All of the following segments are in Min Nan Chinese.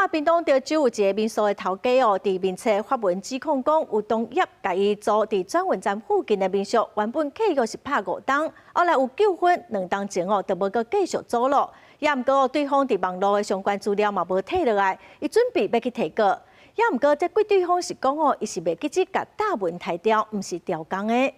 屏東潮州有一个民宿的頭家哦，佇面冊發文指控講，有同業共伊租佇轉運站附近的民宿，原本契約是拍五冬，後來有糾紛，兩冬前哦就無閣繼續租咯。也毋過對方佇網路的相關資料嘛無退落來，伊準備欲去提告。也毋過這幾對方是講哦，伊是袂記得共貼文刣掉，毋是調工的。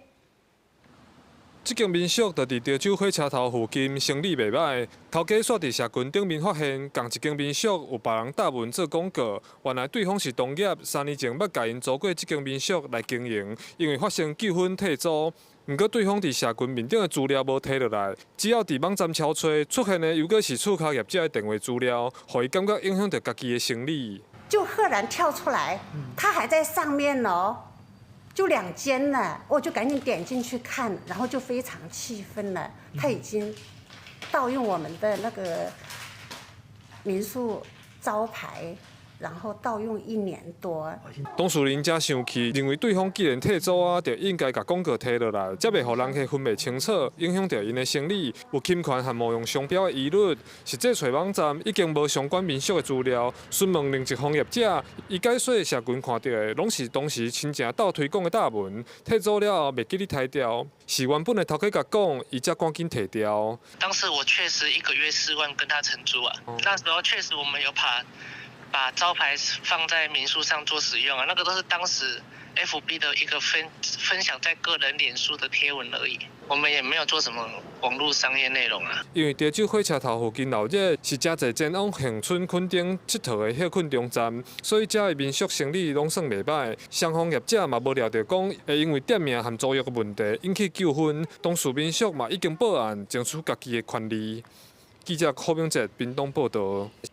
這間民宿就佇潮州火車頭附近，生意袂䆀。頭家煞佇社群頂面發現，仝一間民宿有別人貼文做廣告，原來對方是同業，3年前捌共𪜶租過這間民宿來經營，因為發生糾紛退租。毋過對方佇社群面頂的資料無提落來，只要佇網站搜揣出現的，猶閣是厝跤業者的電話資料，予伊感覺影響著家己的生理。就赫然跳出來，他還在上面哦。就兩間了，我就趕緊點進去看，然後就非常氣憤了。他已經盜用我們的那個民宿招牌，然後盜用一年多。當事人誠生氣，認為對方既然退租啊，就應該共廣告提落來，才袂予人客分袂清楚，影響著𪜶的生理，有侵權和冒用商標的疑慮。實際揣網站已經無相關民宿的資料，詢問另一方業者，伊解說社群看著的攏是當時親情鬥推廣的貼文，退租了後袂記得刣掉，是原本的頭家共講，伊才趕緊提掉。當時我確實一個月4萬跟他承租啊，那時候確實我們有把招牌放在民宿上做使用啊，那個都是當時 FB 的一個分享在個人臉書的貼文而已，我們也沒有做什麼網絡商業內容啊。因為潮州火車頭附近鬧熱，是誠濟前往恆春、墾丁𨑨迌的歇睏中站，所以遮的民宿生意攏算袂䆀。雙方業者嘛無料著講會因為店名和租約的問題引起糾紛，當事民宿嘛已經報案，爭取家己的權利。記者柯明哲屏東報導。